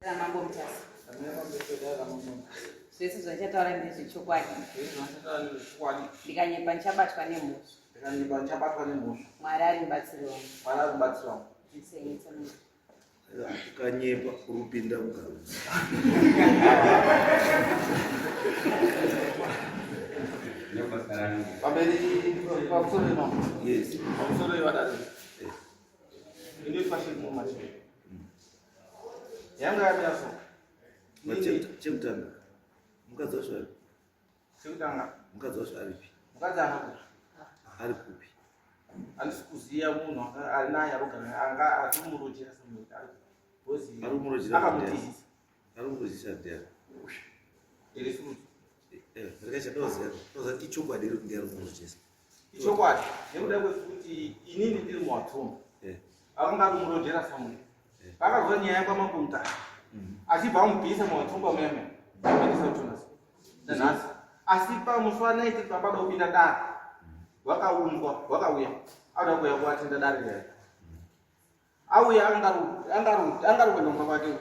Mambo Mutasa. Zvese zvandichataura ndezvechokwadi. Ndikanyepa ndichabatwa nemhosva. Ndikanyepa ndichabatwa nemhosva. Mwari ari mubatsiri wangu. Mwari ari mubatsiri wangu. Ukanyepa urupinda mugaro. Pamberi pamusoro ino. Yes. Pamusoro ivadare. Inoitwa shiri mumachiri. Yanga yamira so. Chekutanga. Mukadzi wacho ari. Chekutanga. Mukadzi wacho aripi? Mukadzi ana Ari kupi? Handisi kuziya munhu ari naye arogara anga ari kumurojera semunhu ari. Ari kumurojera. Akamutizisa. Ari kumurojera ndiani? Iri surutu. Eh, rekachadoziva. Toziva ichokwadi iri kuti ari kumurojesa. Ichokwadi nekuda kwekuti inini ndiri muwatsoma. Eh. Akanga ari kumurojera samunhu. Pakazwa nyaya kwaMambo Mutasa. Achibva amubvisa muwatsomba muya muya. Amubvisa kutonasi. Nanhasi. Asi pamusi wa 19 papada kupinda dare. Wakaunzwa, wakauya. Ada kuuya kuatenda dare riya. Auya angari kuenda kumba kwake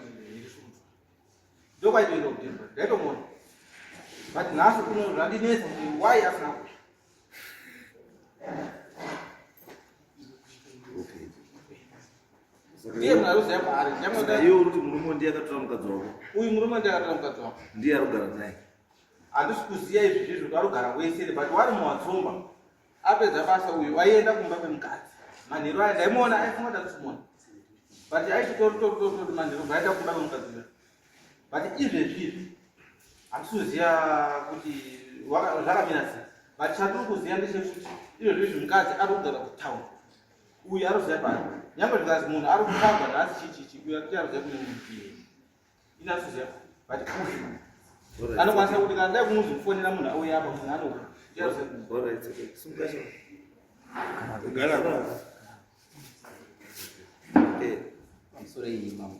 ndokwaitoenda kudhemba. Ndaitomuona. But nhasi uno zvandinetsa kuti why asina kuuya. Okay. Ndiye munhu aruziva kwaari. Saka iwe uri kuti murume ndiye akatora mukadzi wako? Uyu murume ndiye akatora mukadzi wangu. Ndiye arikugara naye? Handisi kuziva izvi zvizvo kuti arikugara wese here but wari muwatsomba. Apedza basa uyu waienda kumba kwemukadzi. Manheru aya ndaimuona aifunga kuti andisimuona. But aititoritoritori manheru bvaenda kumba kwemukadzi uya. But izvezvi izvi handisi kuziva kuti zvakamira sei. But chandiri kuziva ndechekuti izvezvi izvi mukadzi ari kugara kutown. Uyu aruziva pari. Nyangwe zvikanzi munhu ari kutsvagwa nhasi chichichi uyu akuti aruziva kune munhu iyeye. Ini aruziva but uyu anokwanisa kuti kana dai kumuzofonera munhu auye apa munhu anouya. Ndiye aruziva kune munhu. Alright, okay. Simuka chavo. Kugara. Eh, Pamusoro iyi mambo.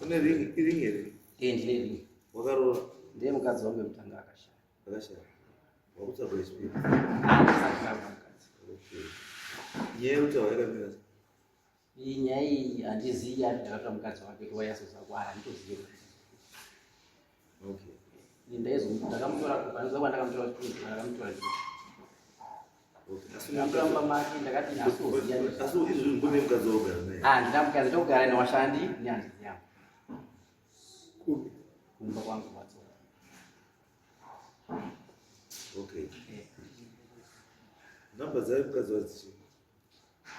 une ring, ring here? Eh, ndine ring. Wakaroora? Ndiye mukadzi wangu wekutanga akashaya. Akashaya. Wakutsvaga wechipiri. Handisati ndawana mukadzi. Okay. Nyaya yekutaura yakamira sei? Iyi nyaya iyi handizivi ari ndakatora mukadzi wake kuti waiasoza kwaari handitozivi. Okay. Ini ndakamutora kubva kwandakamutora kuchikuru ndakamutora ndini. Okay. Asi Ndakamutora mumba make ndakati asoziya. Asi izvi ngune mukadzi wogara naye. Ah, ndina mukadzi ndogara newashandi nehanzvadzi yangu. Kupi? Kumba kwangu kwatsora. Okay. Namba dzayo mukadzi wadzichi.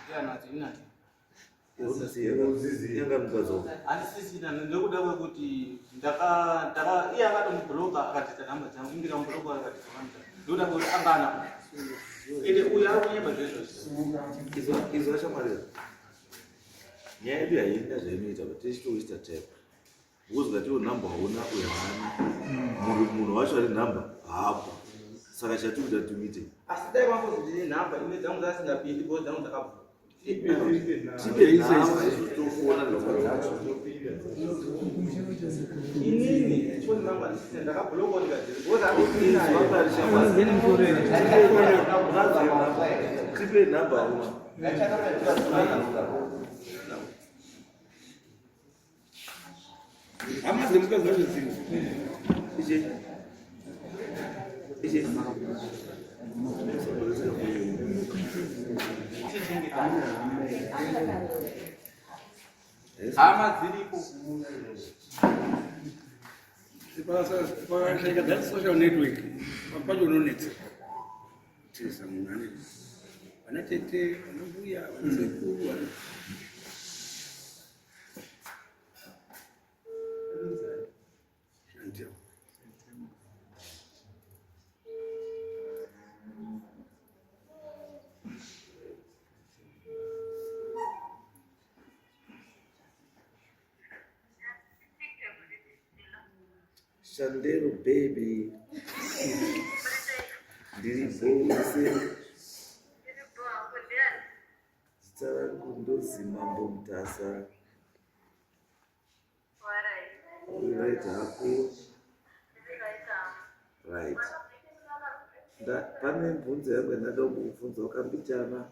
Ndiye anadzo ini handina. Yanga mukadzi wako. Handisisina nekuda kwekuti ndaka ndaka iye akatomubloka akatita nhamba dzangu ini ndikamubloka akatita nhamba dzangu nekuda kwekuti anga ana ende uyu ari kunyeba zvezvozvo. Izwa izwa shamwari. Nyaya yedu haina zvainoita but tichitowaster time. Because ukatiwo nhamba hauna uyu haana. Munhu wacho ane nhamba haapo. Saka chatiri kuita timuite. Asi dai vangozi ndine nhamba ine dzangu dzasingapindi because dzangu dzakabvura. Tipe nhamba isu tofona ndokwana. Inini foni mangu handisina ndakabloka ndikadzira because handisina. Tipe nhamba hauna. Hama dzemukadzi wacho dziri. Ichi. Ichi. Hama dziripo. Pakashaika that social network pacho unonetsa. Tisa munhu ane vana tete, vana mbuya, vana sekuru, vana Chantel. Shandero baby. Ndiri bose. Zita rangu ndozi Mambo Mutasa. Right hako. Right. Pane mibvunzo yangu yandada kukubvunza wakambichana.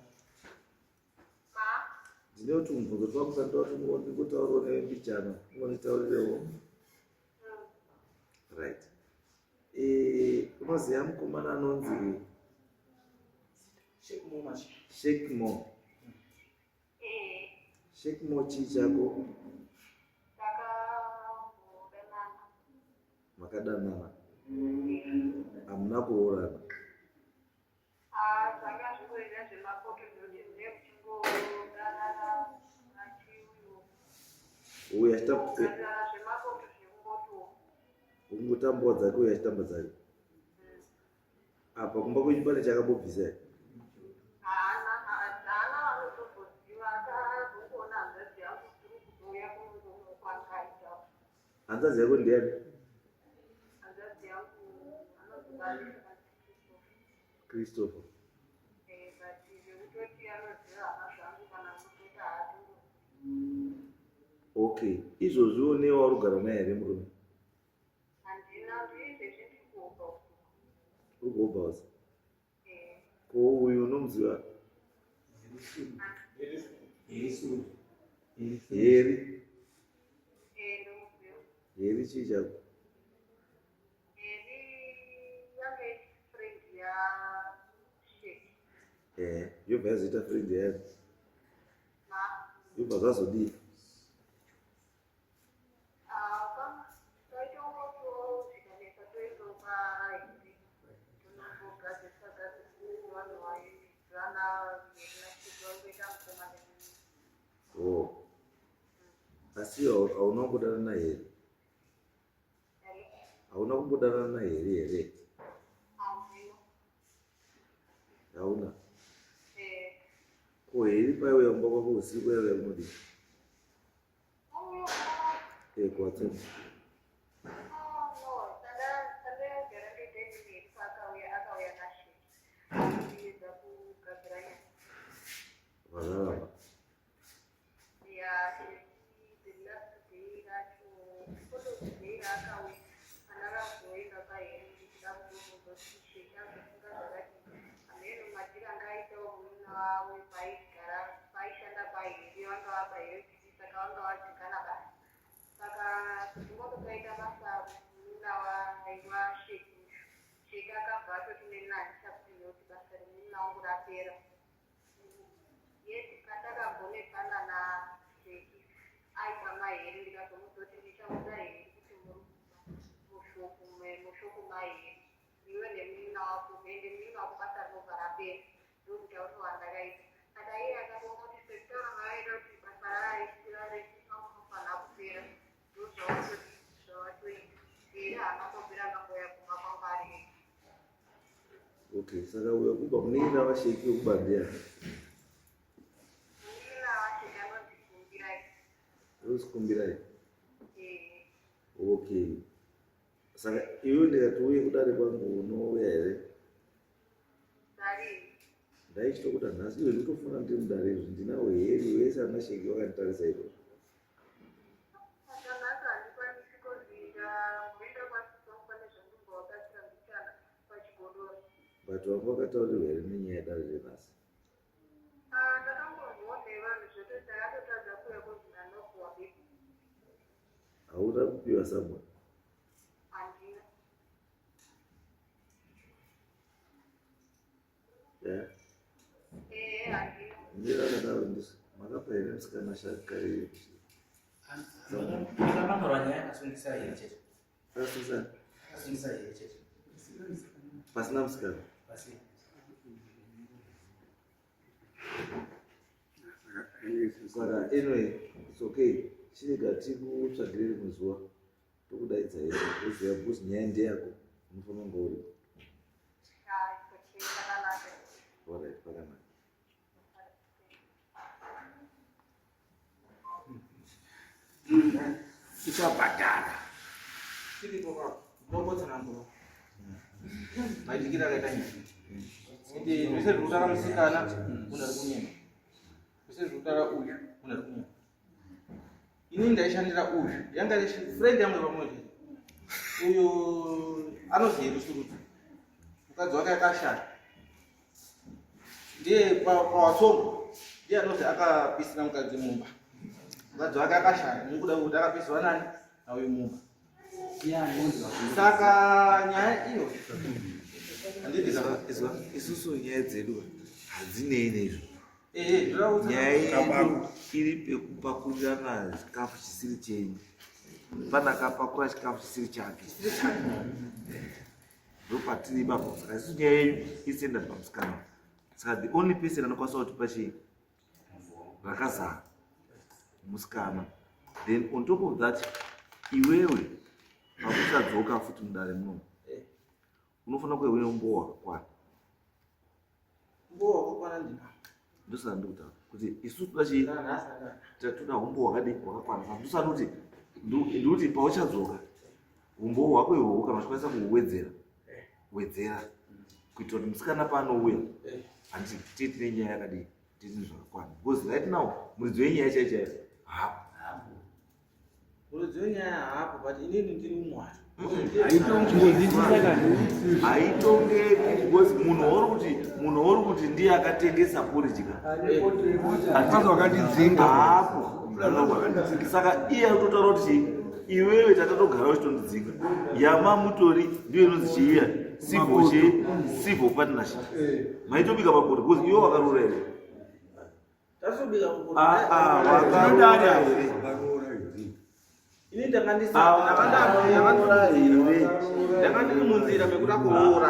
Ndine kuti mubvunzo twangu sandoda kuti ndingotaurawo newe mbichana, ungonditaurirewo. Right. Eh, unoziva mukomana anonzi Shekmo. Shekmo chii chako? Makadanana. Hamuna kuroorana. Ah, zvanga zvingoita zvemapoto zvekuti mune muchingodanana achiuyo. Uyu achitamba zvemapoto zvekungotiwo. Kungotambawo dzake uyu achitamba dzake. Apa kumba kwenyu pane chakambobvisa here? Haana, haana vanotomboziva akazongoona hanzvadzi yangu tiri kutouya kunondomupa ngaita. Hanzvadzi yako ndiyani? Hanzvadzi yangu anonzi Balisa. Christopher. Eh, but zvekutoti anoziva hama dzangu kana kutoti haatongo. Okay, izvozvi une wauri kugara naye here murume? Handina, ndiri ndiri kuopa usiku. Uri kuopa usiku? Eh. Ko uyu unomuziva? Heri. Eh, ndomuziva. Heri chii chako? Heri yange friend ya Sheki. Eh, yobva yazoita friend yayo. Ma. Yobva zvazodii? Ah, taitongoto zvikanetsa toendawo paID tonongogadzirisa gadzirisa vanhu vaizivana Heri naSheki vangoita mukoma nemunhu. Oh. Asi hauna kumbodana naHeri? Hauna kumbodana naHeri here? Handina. Hauna? Eh. Ko Heri paiuya kumba kwako usiku yaiuya kunodii? Auya Eh, kuwatsoma. Oh, no, sandagara ndega Heri paakauya akauya naSheki. Achiedza kugadzira nyaya. Vakaramba. Ya, the last day racho, following day raakauya, pandakazoenda paHeri ndichida kutomubvunza kuti Sheki azofunga zvakadii. Hameno madhiri anga aitawo munin'ina wavo paaigara paaishanda paHeri vanga vaba Heri saka vanga vadzingana basa. Saka ndingotokaita basa munin'ina waSheki uyu. Sheki akabva atoti neni handichakuziva kuti basa remunin'ina wangu rapera. Yes, patakagonetsana naSheki aibva maHeri ndikazomuudza kuti ndichaudza Heri kuti muri mushopu mushopu maHeri iwe nemunin'ina wako ende munin'ina wako basa rinobva rapera ndomutauriro wandakaita. Saka iye akaronga kuti sekutaura maakaita kuti basa raaisira unofanira kupera ndozvavatoita. Heri haana kumbobvira akambouya kumba kwangu ari ega. Okay, saka uyo kuba munin'ina waSheki wekuba ndiani? Munin'ina waSheki anonzi Kumbirai. Rose Kumbirai. Eh. Okay. Saka iwe ndikati uye kudare kwangu unouya here? Sorry. Ndaichitokuda nhasi iwe ndikutofuna ndiri mudare izvi ndinawo Heri wese ana Sheki vakanditarisa izvozvo. Saka nhasi handikwanisi kuzinda kuenda kwasisi pane zvandimbovabatsira mbichana pachigodoro. But wanga wakataurirwa here nenyaya yedare renhasi? Ah, ndakambonzwawo nevanhu zvototi ndakatotadza kuuya kunzi ndanopuwa bebi. Hauna kupiwa samwe? Handina. Yeah. Eh, handina. Ndiro akadaro ndisi. Makapa here musikana shakari? Makamangarwa nyaya akasungisa here chete? Akasungisa Akasungisa here chete? pasina musikana. Pasina. Saka anyway, it's okay. Chirega tikutsvagire rimwe zuva tokudaidza here uziva because nyaya ndeyako unofanira kunge uripo. Ah, it's okay. Zvakanaka. Alright, pakanaka. Tichabhadhara. Tiripo pa ndombotsanangura maitikiro akaita nyaya ende zvese zviri kutaura musikana munhu ari kunyema zvese zviri kutaura uyu munhu ari kunyema inini ndaishandira uyu yanga iri friend yangu yepamwe chete uyu anozi Heri mukadzi wake akashata ndiye pawatsongo. Ndiye anoti akapisira mukadzi mumba. Mukadzi wake akashaya nekuda kwekuti akapisirwa nani nauyu mumba. Saka nyaya iyo handiti isusu nyaya dzedu hadzinei neizvo. Nyaya yedu iri pekupakurirana chikafu chisiri chenyu. Pana akapakura chikafu chisiri chake. Ndopatiri ipapo. Saka isusu nyaya yenyu isendati pamusikana. Saka the only person anokwanisa kutipa chii rakazara musikana. Then on top of that iwewe pakusadzoka futi mudare muno unofanira kuve une umbowo wakakwana. Umbowo wakakwana ndina. Ndosaka ndikutaura kuti isu toda chii toda umbowo wakadii wakakwana. Saka ndosaka kuti ndikuti pauchadzoka umbowo hwako ihwohwo kana uchikwanisa kuhuwedzera wedzera kuitira kuti musikana paanouya handiti tee tine nyaya yakadii tee tine zvakakwana because right now muridzi wenyaya chaiyo chaiyo haapo. Muridzi wenyaya haapo but inini ndiri umwe wacho. Haitongeki because munhu wauri kuti munhu wauri kuti ndiye akatengesa porridge ka. Mukadzi wakandidzinga. Haapo. Saka iye ari kutotaura kuti chii iwewe tatatogara uchitondidzinga yama mutori ndiyo inonzi chiiya civil chii civil partnership maitobika mapoto because iwe wakaroora here? Tasobika mapoto. Ah, ah, wakaroora here? Ini ndanga ndiri munzira mekuda kuroora.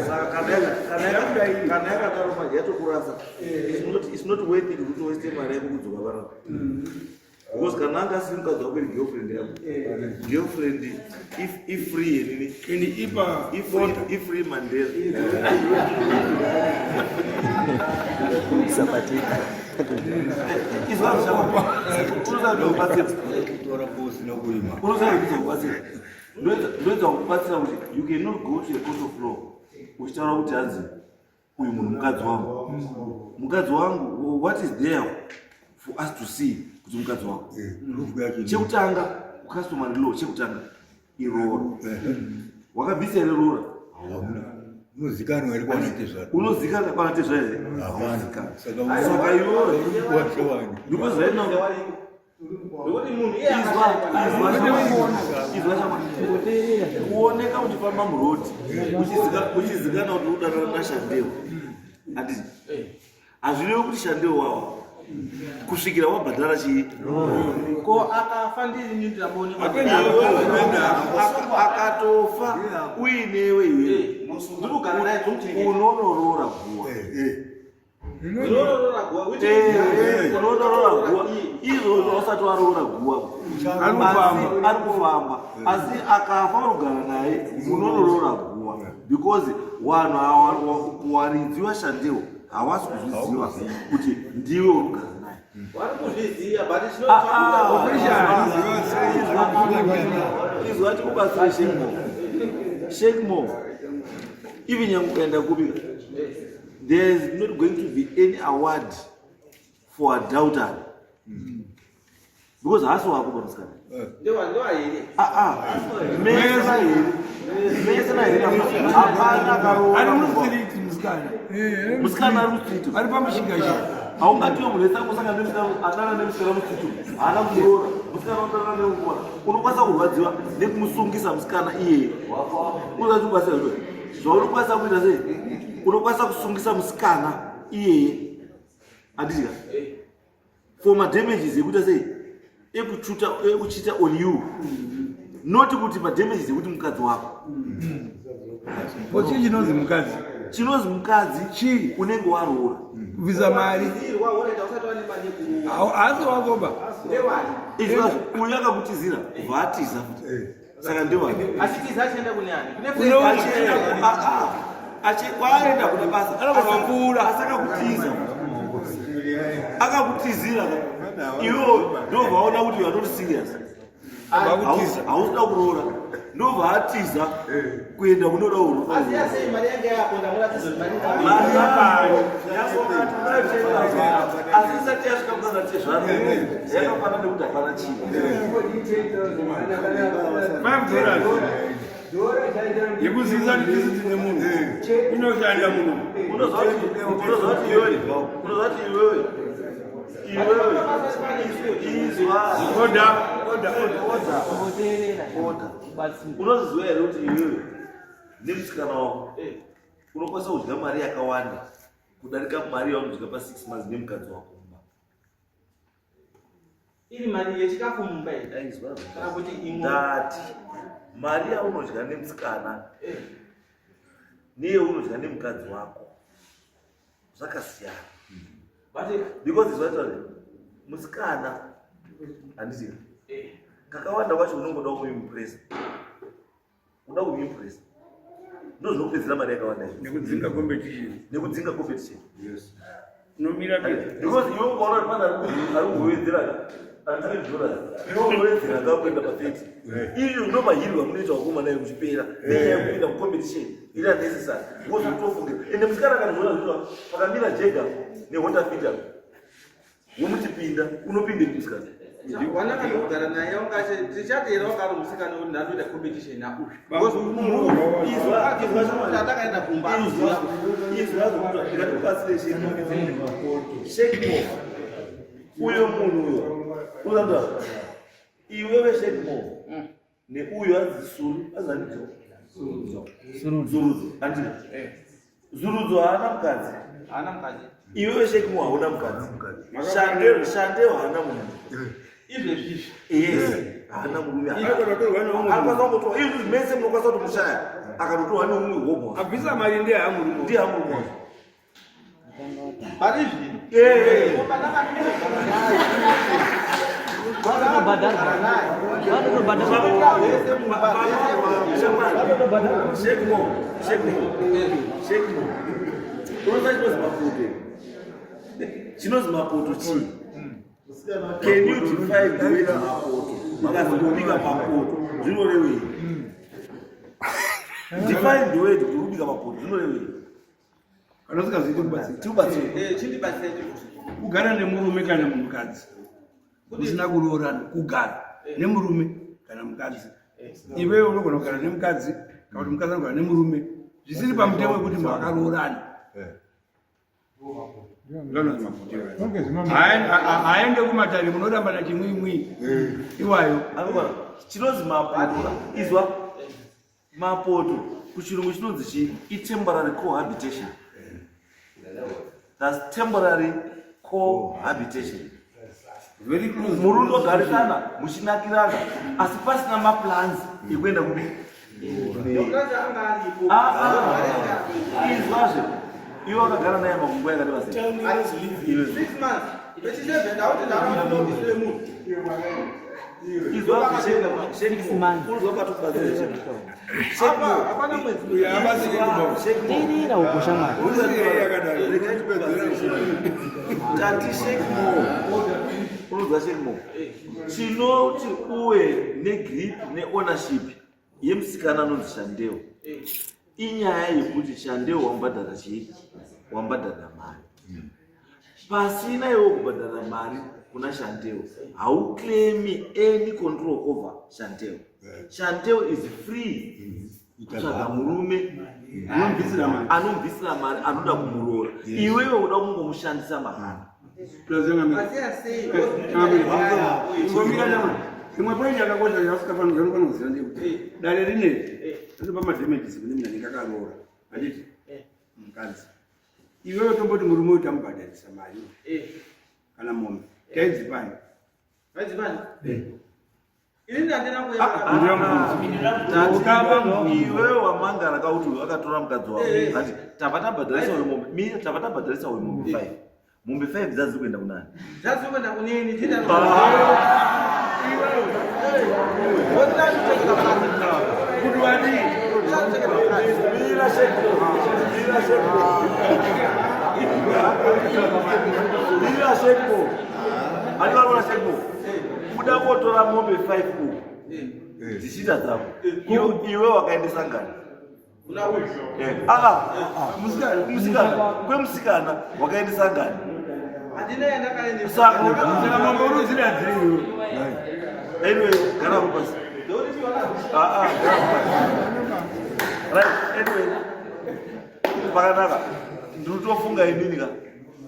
Saka kana yakadaro manje yatokurasa. It's not worth it kuti waste mari yako kudzoka panapa. Because kana anga asiri mukadzi wako iri girlfriend yako. Girlfriend if if free yenini. Ini ipa If free, if free Mandela. Izwa zvako. Unoda kubatsira. Unoda kubatsira. Ndoedza kubatsira kuti you cannot go to a court of law uchitaura kuti hanzi uyu munhu mukadzi wangu. Mukadzi wangu, what is there for us to see kuti mukadzi wako? Chekutanga customary law chekutanga iroora. Wakabvisa here roora? Unozikanwa here kwana tezvara? Unozikanwa kwana tezvara here? Hapana. Saka iwewe because right now Nekuti munhu iye izwa izwa izwa kuoneka uchifamba muroad uchizikana kuti udanana naShandeo. Handiti hazvirevi kuti Shandeo wawa kusvikira wabhadhara chii? Ko akafa ndiri ini ndamboonekwa. Akatofa uinewe iwewe Ndiri naye ndomuchengeta. unonoroora guwa. Ndinoroora guwa. Unonoroora guwa izvozvo usati waroora guwa Ari kufamba. ari kufamba asi akafa unogara naye unonoroora guwa because vanhu ava waridzi vaShandeo hawasi kuzviziva kuti ndiwe uri kugara naye. Vari kuzviziva but Ah, ah, izwa tikubatsire Shekmo. Shekmo, even nyange ukaenda kubika there is not going to be any award for adultery because haasi wako pamusikana. Ndewa here. Ah, ah. Mese nahere mese nahere hapana akaroora. Ari mustreet musikana. Musikana ari mustreet. Ari pamushikashika. Haungatiwe munhu wese angosangana nemusikana adanana nemusikana mustreet haana kumuroora musikana unodanana nemukomana unokwanisa kurwadziwa nekumusungisa musikana iyeye. Unoda kubatsira zviro zvaunokwanisa kuita sei? Unokwanisa kusungisa musikana iyeye handiti for madamages ekuita sei ekuchuta ekuchita on you not kuti madamages ekuti mukadzi wako. Ko chii chinonzi mukadzi? Chinonzi mukadzi Chii? Unenge waroora. Kubvisa mari. Zirwa woreta usati wane mari yekuroora. Haasi wakoba. Ndewani? Izvazvo uyu akakutizira bva atiza futi saka ndewani? Achitiza achienda kune ani? Kune Kune friend. Achienda kwaarenda kune basa. Anogona kupfuura. Asi akakutiza akakutizira iwo ndobva aona kuti you are not serious. Vakutiza. Hausida kuroora ndobva atiza kuenda kunoda kuroora. Asi yasei mari yange yako ndamuratidza kuti mari Asi isati yasvika kunana tezvaro yakafanana nekuti hapana chii. $5 yekuzivisa kuti tisu tine munhu inoshanda muno. Unozwa kuti iwewe Iwewe izwa. Order, order, order. Kumboteerera. Order. Kubatsira. Unozviziva here kuti iwewe nemusikana wako unokwanisa kudya mari yakawanda kudarika mari yaunodya pa6 months nemukadzi wako mumba? Iri mari yechikafu mumba iyi? Aizwa. Kana kuti imwe? Ndati mari yaunodya nemusikana neyeunodya nemukadzi wako zvakasiyana. But because izvaitaure musikana, handiti? Kakawanda kwacho unongoda kumuimpresa, uda kumuimpresa, ndo zvinokupedzera mari yakawanda izvo. Nekudzinga competition. Nekudzinga competition. Yes, unomira bedzi. Because iwe ukaona kuti pane ari kuwedzera $100, iwe unowedzera kakuenda pa30. Izvi ndo mahirwa munoita vakomana muchipera nenyaya yekupinda mucompetition iri unnecessary, because utofungira. Ende musikana akazviona zvino, pakamira Jega neHonda Fit, womuti pinda, unopinde musikana. Wanaka ndokugara naye wangache tichatera wanga ari musikana kuti ndandoita competition nauyu. Izwa, izwa shamwari. Ndakaenda kumba. Izwa, izwa, zvokuti ndikatobatsire Shekmo uyo, munhu uyo unoda iwewe Shekmo neuyo anzi Suru, azanidzo Zurudzo, andina Zurudzo haana mukadzi. Haana mukadzi. Iwewe Shekmo hauna mukadzi. Shandeo, Shandeo haana munhu. Izvezvizvi? Yes, haana murume. Akatotorwa neumwe. Anokwanisa kungotorwa izvi mese, munokwanisa kuti mushaya akatotorwa neumwe homo. Abvisa mari ndiye hamurume. Ndiye hamurume wacho. Pari zvino Eh. Vanotobhadharwa. Vanotobhadharwa. Vese mumba, vese. Shekmo, Shekmo, Shekmo, unoziva chinozi mapoto? Chinozi mapoto chii? Can you define the word mapoto? Makazi kubika mapoto zvinorevei? Define the word kuti kubika mapoto zvinorevei. Kana usikaziiti, kubatsira. Tikubatsire. Chindibatsira chikuti Kugara nemurume kana mukadzi usina kuroorana, kugara nemurume kana mukadzi. Iwewe unogona kugara nemukadzi kana kuti mukadzi anogara nemurume zvisiri pamutemo wekuti makaroorana. Ndononzi mapoto. Haende kumatare, munoramba nachimwimwi iwayo. Anogona chinozi mapoto, izwa, mapoto kuchirungu chinonzi chii? Itemporary cohabitation. That's temporary cohabitation. Very close. Muri unogarisana muchinakirana asi pasina maplans ekuenda kupi. Mukadzi anga aripo. Ah, ah. Izwazve, iwe wakagara naye makunguva yakareba sei? 6 months pechi7 ndauti ndakaoisire munhu. Izwazve. 6 months. Unozwa katokubatsira. Apa hapana mwedzi. Uyo habatsiri kubva. Teerera uko shamwari. Tati Shekmo, unozwa Shekmo, chinoti uwe negrip neownership yemusikana anonzi Shandeo inyaya yekuti Shandeo wambhadhara chii? Wambhadhara mari. Pasina iwe kubhadhara mari kuna Shandeo, hauclaimi any control over Shandeo. Shandeo is free kutsvaga murume Anomubvisira mari. Anomubvisira mari, anoda kumuroora. Iwewe uda kungomushandisa mahara. Asiya sei? Ngomira nyama. Imwe point yakakosha yausikafanira kuziva ndeyekuti dare rineri rinopa madamages kune munhu anenge akaroora, handiti? Mukadzi iwewe, tomboti murume uyu tamubhadharisa mari kana mombe, taidzipani? Vaidzipani ini ndandina. Iwewe wamangara kauti uyu akatora mukadzi wako, ati tabva tabhadharisa uyu mombe, mira, tabva tabhadharisa uyu mombe 5. Mombe 5 dzadziri kuenda kunani? Dzadzikuenda kunini. Kuti wadii? Mira Shekmo, mira Shekmo, mira Shekmo, ani varona Shekmo kuda kotora mombe 5 uku dzichiita dzako. Iwe wakaendesa ngani? Kuna uyu? Aa, musikana, kwemusikana wakaendesa ngani? Handina yandakaendesa. Saka Saka mombe unodzida dziri? Anyway, gara pasi. Ah, ah, gara pasi. Right, anyway, pakanaka, ndinotofunga inini ka.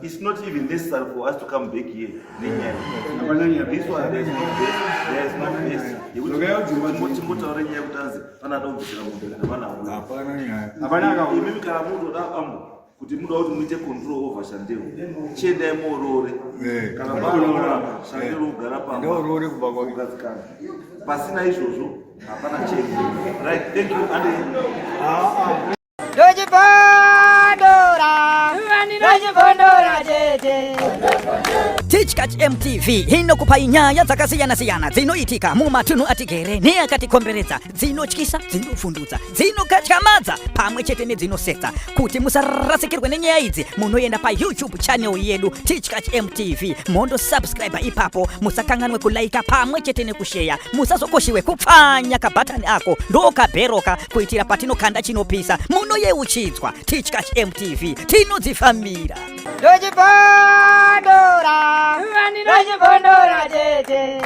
It's not even necessary for us to come back here nenyaya. Hapana nyaya. This one, there is no base, there is no base. Dzokai kudzimba Yekuti timbotaura nyaya yekuti anzi pana ada kubvisira munhu kana pana hauna. Hapana nyaya. Hapana akaona. Imimi kana munoda ambo kuti muda kuti muite control over Shandero, chiendai muorore. Eh. Kana maroora Shandero ogara pamba. Ndaorore kumba kwake. Kugadzikana. Pasina izvozvo hapana change. Right, thank you. And Tichkach MTV inokupai nyaya dzakasiyana-siyana dzinoitika mumatunhu atigere neakatikomberedza, dzinotyisa, dzinovhundutsa, dzinokatyamadza pamwe chete nedzinosetsa. Kuti musarasikirwe nenyaya idzi, munoenda paYouTube channel yedu Tichkach MTV, mondosubscribe ipapo. Musakanganwe kulaika pamwe chete nekusheya. Musazokoshiwe kupfanya kabhatani ako ndokabheroka kuitira patinokanda chinopisa munoyeuchidzwa. Tichkach MTV, tinodzifambira. Ndochibondora, ndochibondora tete.